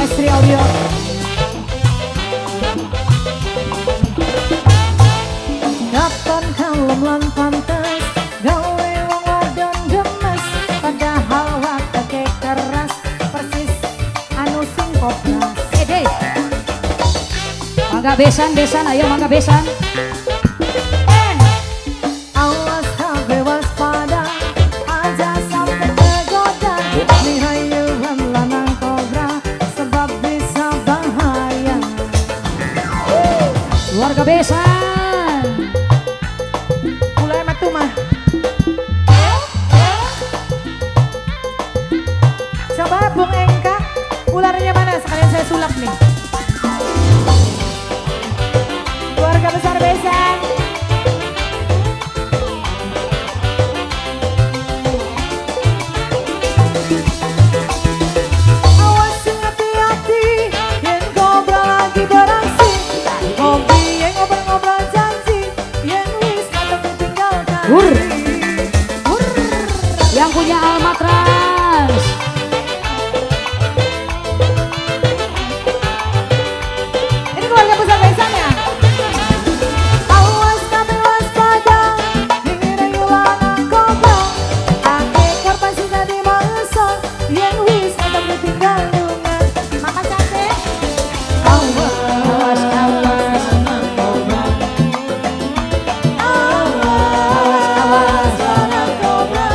Estri Audio. Kapan kalem lan pantes gawe wong wadon gemes, padahal wateke keras persis anu sing kobras. Ede. Mangga besan besan, ayo mangga besan. Awas kabeh waspada, aja sampai kegoda. Nihayuan lanang kobra, sebab bisa bahaya. Keluarga besan. Mulai metu mah. Coba Bung Engka, ularnya mana? Sekalian saya sulap nih. Keluarga besar besan. Awas sing hati-hati, yen kobra lagi beraksi. Ngopi yen ngobrol-ngobrol janji, yen wis katok ditinggal Hur. Hur. Yang punya Almatrans. Ini keluarga besar besan ya? Awas kabeh waspada, ngirayu lanang kobra. Akeh korban sing dadi mangsa, yen wis katok ditinggal lunga. Mama cantik. Awas awas. Awas, awas. lanang kobra.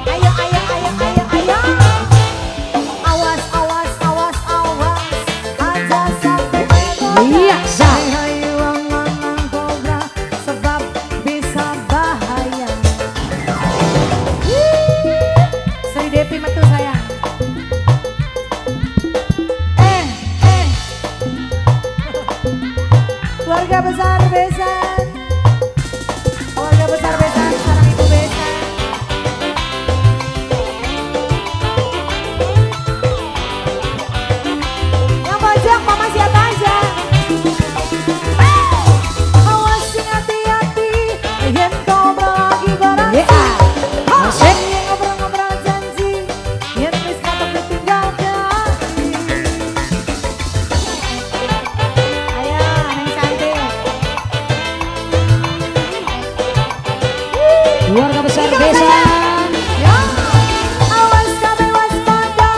Ayo, ayo, ayo, ayo, ayo. Awas, awas, awas, awas. Aja sampai kegoda. Iya, sa. Hayu lanang kobra, sebab bisa bahaya. Sri Depi metu sayang. Eh, eh. Keluarga besar besan. Keluarga besar besan, sarang ibu besan. Yang pojok mama siapa aja? Awas sing hati-hati, yen kobra lagi beraksi. Ya. Asik. Yen ngobrol-ngobrol janji, yen wis katok ditinggal kali. Ayo, Neng cantik. Keluarga besar besan. Ya, awas kabeh waspada,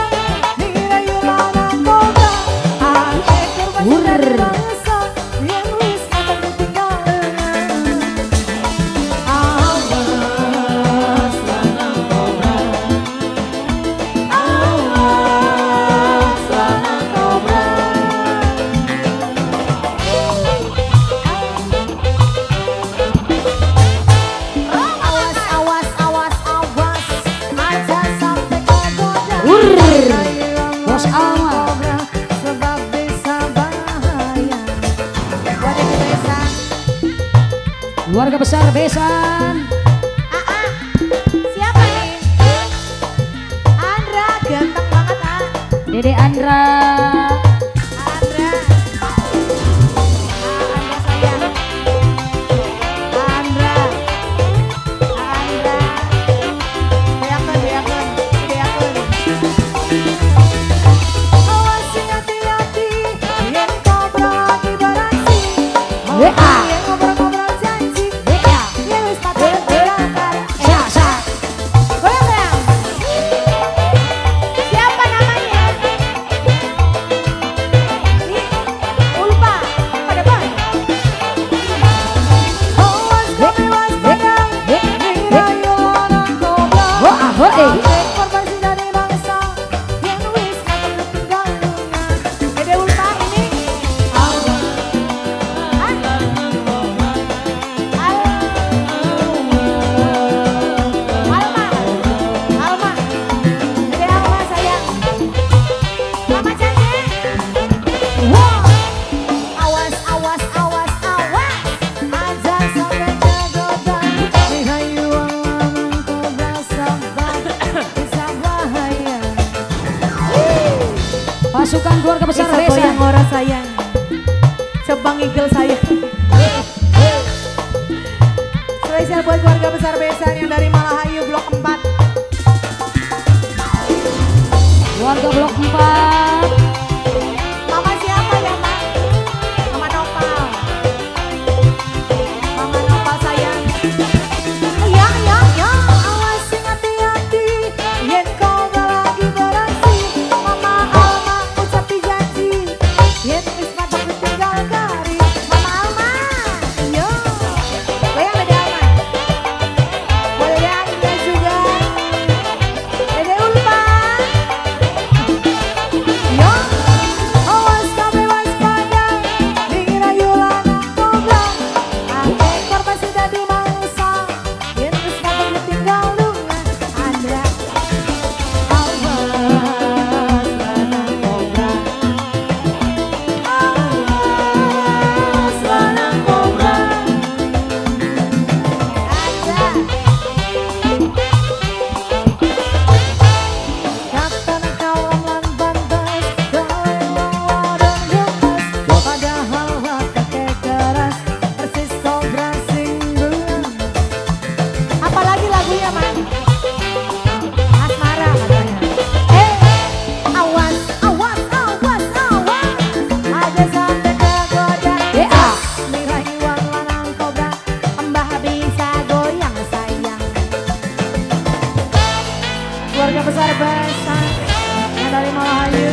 ngirayu lanang kobra. Akeh korban sing Hur. dadi mangsa, yen wis katok ditinggal lunga. Awas lanang kobra. Awas lanang kobra. Awas, awas, awas, awas, aja sampai kegoda. Hur. Bos Bos Alma. Kobra, sebab bisa bahaya. Buat ibu besan. Keluarga besar besan. Aa, siapa nih? Andra, ganteng banget ah. Dede Andra. Andra. Ah, Andra sayang. Andra. Andra. Beakeun, beakeun, beakeun. Awas sing hati-hati, yen kobra lagi beraksi. WA. Yen ngobrol-ngobrol janji, WA. yen wis katok ditinggal kali. Sa sa. Goyang sayang. Siapa namanya? Ih, lupa. Pada apa? Awas kabeh waspada, ngirayu lanang kobra. Ho ah ho eh. Akeh korban sing dadi mangsa, yen wis katok ditinggal lunga. Dede Ulfa ini. Awas. Alma, Alma, Dede Alma sayang, Mama cantik. Wah, awas, awas, awas, awas, aja sampai kegoda. Rayu lanang kobra sebab bisa bahaya. Pasukan keluarga besar Bisa besan. goyang ora sayang, Coba ngigel sayang. Spesial buat keluarga besar besan yang dari Malahayu Blok 4. Besar yang dari Malahayu.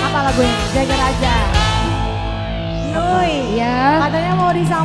Apa lagunya? Jaga Raja. Nui. Iya. Katanya mau disambung.